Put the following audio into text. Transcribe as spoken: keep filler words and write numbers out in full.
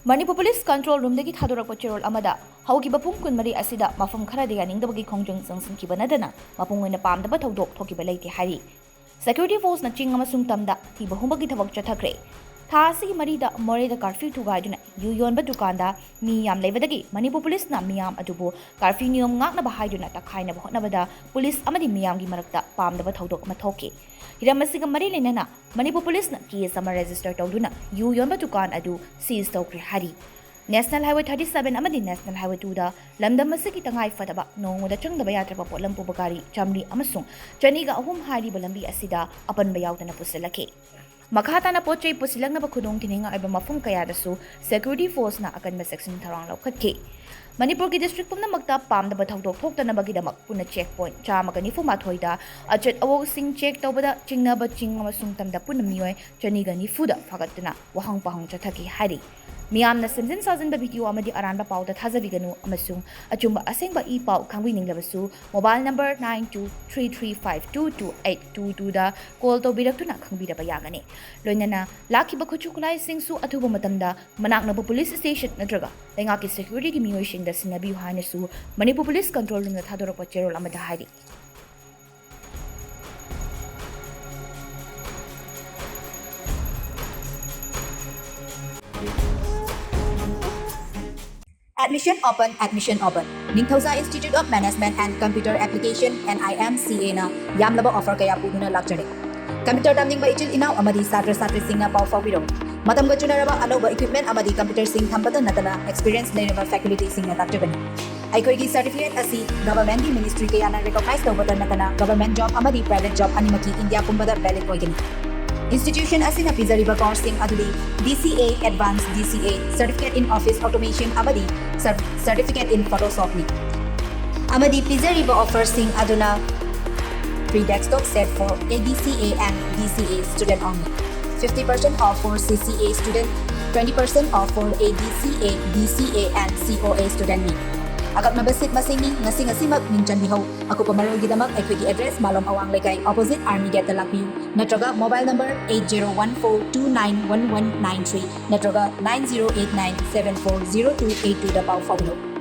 Manipur police control ꯔꯨꯝꯗꯒꯤ ꯊꯥꯗꯣꯔꯛꯄ ꯆꯦꯔꯣꯜ ꯑꯃꯗ ꯍꯧꯈꯤꯕ ꯄꯨꯡ ꯀꯨꯟꯃꯔꯤ ꯑꯁꯤꯗ ꯃꯐꯝ ꯈꯔꯗ ꯌꯥꯅꯤꯡꯗꯕꯒꯤ ꯈꯣꯡꯖꯪ ꯆꯪꯁꯤꯟꯈꯤꯕ ꯅꯠꯇꯅ ꯃꯄꯨꯡ ꯑꯣꯏꯅ ꯄꯥꯝꯗꯕ ꯊꯧꯗꯣꯛ ꯊꯣꯛꯈꯤꯕ ꯂꯩꯇꯦ ꯍꯥꯏꯔꯤ꯫ ꯁꯦꯀ꯭ꯌꯨꯔꯤꯇꯤ ꯐꯣꯔꯁꯅ ꯆꯤꯡ ꯑꯃꯁꯨꯡ ꯇꯝꯗ ꯊꯤꯕ ꯍꯨꯝꯕꯒꯤ ꯊꯕꯛ ꯆꯠꯊꯈ꯭ꯔꯦ꯫ ꯊꯥ ꯑꯁꯤꯒꯤ ꯃꯔꯤꯗ ꯃꯣꯔꯦꯗ ꯀꯥꯔꯐ꯭ꯌꯨ ꯊꯨꯒꯥꯏꯗꯨꯅ ꯌꯨ ꯌꯣꯟꯕ ꯗꯨꯀꯥꯟꯗ ꯃꯤ ꯌꯥꯝ ꯂꯩꯕꯗꯒꯤ ꯃꯅꯤꯄꯨꯔ ꯄꯨꯂꯤꯁꯅ ꯃꯤꯌꯥꯝ ꯑꯗꯨꯕꯨ ꯀꯥꯔꯐ꯭ꯌꯨ ꯅꯤꯌꯣꯝ ꯉꯥꯛꯅꯕ ꯍꯥꯏꯗꯨꯅ ꯇꯛꯈꯥꯏꯅꯕ ꯍꯣꯠꯅꯕꯗ ꯄꯨꯂꯤꯁ ꯑꯃꯗꯤ ꯃꯤꯌꯥꯝꯒꯤ ꯃꯔꯛꯇ ꯄꯥꯝꯗꯕ ꯊꯧꯗꯣꯛ ꯑꯃ ꯊꯣꯛꯈꯤ꯫ ꯍꯤꯔꯝ ꯑꯁꯤꯒ ꯃꯔꯤ ꯂꯩꯅꯅ ꯃꯅꯤꯄꯨꯔ ꯄꯨꯂꯤꯁꯅ ꯀꯦꯁ ꯑꯃ ꯔꯦꯖꯤꯁꯇꯔ ꯇꯧꯗꯨꯅ ꯌꯨ ꯌꯣꯟꯕ ꯗꯨꯀꯥꯟ ꯑꯗꯨ ꯁꯤꯖ ꯇꯧꯈ꯭ꯔꯦ ꯍꯥꯏꯔꯤ꯫ ꯅꯦꯁꯅꯦꯜ ꯍꯥꯏꯋꯦ ꯊꯥꯔꯇꯤ ꯁꯚꯦꯟ ꯑꯃꯗꯤ ꯅꯦꯁꯅꯦꯜ ꯍꯥꯏꯋꯦ ꯇꯨꯗ ꯂꯝꯗꯝ ꯑꯁꯤꯒꯤ ꯇꯉꯥꯏ ꯐꯗꯕ ꯅꯣꯡꯃꯗ ꯆꯪꯗꯕ ꯌꯥꯗ꯭ꯔꯕ ꯄꯣꯠꯂꯝ ꯄꯨꯕ ꯒꯥꯔꯤ ꯆꯥꯃꯔꯤ ꯑꯃꯁꯨꯡ ꯆꯅꯤꯒ ꯑꯍꯨꯝ ꯍꯥꯏꯔꯤꯕ ꯂꯝꯕꯤ ꯑꯁꯤꯗ ꯑꯄꯟꯕ ꯌꯥꯎꯗꯅ ꯄꯨꯁꯤꯜꯂꯛꯈꯤ꯫ ꯃꯈꯥ ꯇꯥꯅ ꯄꯣꯠ ꯆꯩ ꯄꯨꯁꯤꯜꯂꯛꯅꯕ ꯈꯨꯗꯣꯡ ꯊꯤꯅꯤꯡꯉꯥꯏ ꯑꯣꯏꯕ ꯃꯐꯝ ꯀꯌꯥꯗꯁꯨ ꯁꯦꯀ꯭ꯌꯨꯔꯤꯇꯤ ꯐꯣꯔꯁꯅ ꯑꯀꯟꯕ ꯆꯦꯛꯁꯤꯟ ꯊꯧꯔꯥꯡ ꯂꯧꯈꯠꯈꯤ꯫ ꯃꯅꯤꯄꯨꯔꯒꯤ ꯗꯤꯁꯇ꯭ꯔꯤꯛ ꯄꯨꯝꯅꯃꯛꯇ ꯄꯥꯝꯗꯕ ꯊꯧꯗꯣꯛ ꯊꯣꯛꯇꯅꯕꯒꯤꯗꯃꯛ ꯄꯨꯟꯅ ꯆꯦꯛ ꯄꯣꯏꯟꯠ ꯆꯥꯝꯃꯒ ꯅꯤꯐꯨ ꯃꯥꯊꯣꯏꯗ ꯑꯆꯠ ꯑꯋꯣꯛꯁꯤꯡ ꯆꯦꯛ ꯇꯧꯕꯗ ꯆꯤꯡꯅꯕ ꯆꯤꯡ ꯑꯃꯁꯨꯡ ꯇꯝꯗ ꯄꯨꯟꯅ ꯃꯤꯑꯣꯏ ꯆꯅꯤꯒ ꯅꯤꯐꯨꯗ ꯐꯥꯒꯠꯇꯨꯅ ꯋꯥꯍꯪ ꯄꯥꯎꯍꯪ ꯆꯠꯊꯈꯤ ꯍꯥꯏꯔꯤ꯫ ꯃꯤꯌꯥꯝꯅ ꯁꯦꯝꯖꯤꯟ ꯁꯥꯖꯤꯟꯕ ꯚꯤꯗꯤꯑꯣ ꯑꯃꯗꯤ ꯑꯔꯥꯟꯕ ꯄꯥꯎꯗ ꯊꯥꯖꯕꯤꯒꯅꯨ ꯑꯃꯁꯨꯡ ꯑꯆꯨꯝꯕ ꯑꯁꯦꯡꯕ ꯏ ꯄꯥꯎ ꯈꯪꯕꯤꯅꯤꯡꯂꯕꯁꯨ mobile number nine two three three five two two eight two two ꯗ ꯀꯣꯜ ꯇꯧꯕꯤꯔꯛꯇꯨꯅ ꯈꯪꯕꯤꯔꯕ ꯌꯥꯒꯅꯤ꯫ ꯂꯣꯏꯅꯅ ꯂꯥꯛꯈꯤꯕ ꯈꯨꯠꯁꯨ ꯈꯨꯠꯂꯥꯏꯁꯤꯡꯁꯨ ꯑꯊꯨꯕ ꯃꯇꯝꯗ ꯃꯅꯥꯛ ꯅꯛꯄ ꯄꯨꯂꯤꯁ ꯁ꯭ꯇꯦꯁꯟ ꯅꯠꯇ꯭ꯔꯒ ꯂꯩꯉꯥꯛꯀꯤ ꯁꯦꯀ꯭ꯌꯨꯔꯤꯇꯤꯒꯤ ꯃꯤꯑꯣꯏꯁꯤꯡꯗ ꯁꯤꯟꯅꯕꯤꯌꯨ ꯍꯥꯏꯅꯁꯨ ꯃꯅꯤꯄꯨꯔ ꯄꯨꯂꯤꯁ ꯀꯟꯇ꯭ꯔꯣꯜ ꯔꯨꯝꯅ ꯊꯥꯗꯣꯔꯛꯄ ꯆꯦꯔꯣꯜ ꯑꯃꯗ ꯍꯥꯏꯔꯤ꯫ Admission open, admission open. ꯅꯤꯡꯊꯧꯖꯥ Institute of Management and Computer Application, NIMCA ꯅ ꯌꯥꯝꯂꯕ offer ꯀꯌꯥ ꯄꯨꯗꯨꯅ ꯂꯥꯛꯆꯔꯤ꯫ Computer ꯇꯝꯅꯤꯡꯕ ꯏꯆꯤꯜ ꯏꯅꯥꯎ ꯑꯃꯗꯤ ꯁꯥꯇ꯭ꯔ ꯁꯥꯇ꯭ꯔꯤꯁꯤꯡꯅ ꯄꯥꯎ ꯐꯥꯎꯕꯤꯔꯧ꯫ ꯃꯇꯝꯒ ꯆꯨꯅꯔꯕ ꯑꯅꯧꯕ equipment ꯑꯃꯗꯤ computerꯁꯤꯡ ꯊꯝꯕꯇ ꯅꯠꯇꯅ experience ꯂꯩꯔꯕ facultyꯁꯤꯡꯅ ꯇꯥꯛꯆꯒꯅꯤ꯫ ꯑꯩꯈꯣꯏꯒꯤ certificate ꯑꯁꯤ governmentꯀꯤ ministry ꯀꯌꯥꯅ recognize ꯇꯧꯕꯇ ꯅꯠꯇꯅ government job ꯑꯃꯗꯤ private job ꯑꯅꯤꯃꯛꯀꯤ ꯏꯟꯗꯤꯌꯥ ꯄꯨꯝꯕꯗ valid ꯑꯣꯏꯒꯅꯤ꯫ Institution ꯑꯁꯤꯅ ꯄꯤꯖꯔꯤꯕ courseꯁꯤꯡ ꯑꯗꯨꯗꯤ DCA, Advanced DCA, Certificate in Office Automation ꯑꯃꯗꯤ Cer-, Certificate in Photoshopꯅꯤ꯫ ꯑꯃꯗꯤ ꯄꯤꯖꯔꯤꯕ offerꯁꯤꯡ ꯑꯗꯨꯅ free desktop set for ADCA and DCA student only, fifty percent off for CCA student, twenty percent off for ADCA, DCA and COA studentꯅꯤ꯫ ꯑꯀꯛꯅꯕ seat ꯃꯁꯤꯡꯅꯤ꯫ ꯉꯁꯤ ꯉꯁꯤꯃꯛ ꯃꯤꯡ ꯆꯟꯕꯤꯍꯧ꯫ ꯑꯀꯨꯞꯄ ꯃꯔꯣꯜꯒꯤꯗꯃꯛ ꯑꯩꯈꯣꯏꯒꯤ address ꯃꯥꯂꯣꯝ ꯑꯋꯥꯡ ꯂꯩꯀꯥꯏ, opposite Army Gate ꯇ ꯂꯥꯛꯄꯤꯌꯨ, ꯅꯠꯇ꯭ꯔꯒ mobile number eight zero one four two nine one one nine three ꯅꯠꯇ꯭ꯔꯒ nine zero eight nine seven four zero two eight two ꯗ ꯄꯥꯎ ꯐꯥꯎꯕꯤꯔꯛꯎ꯫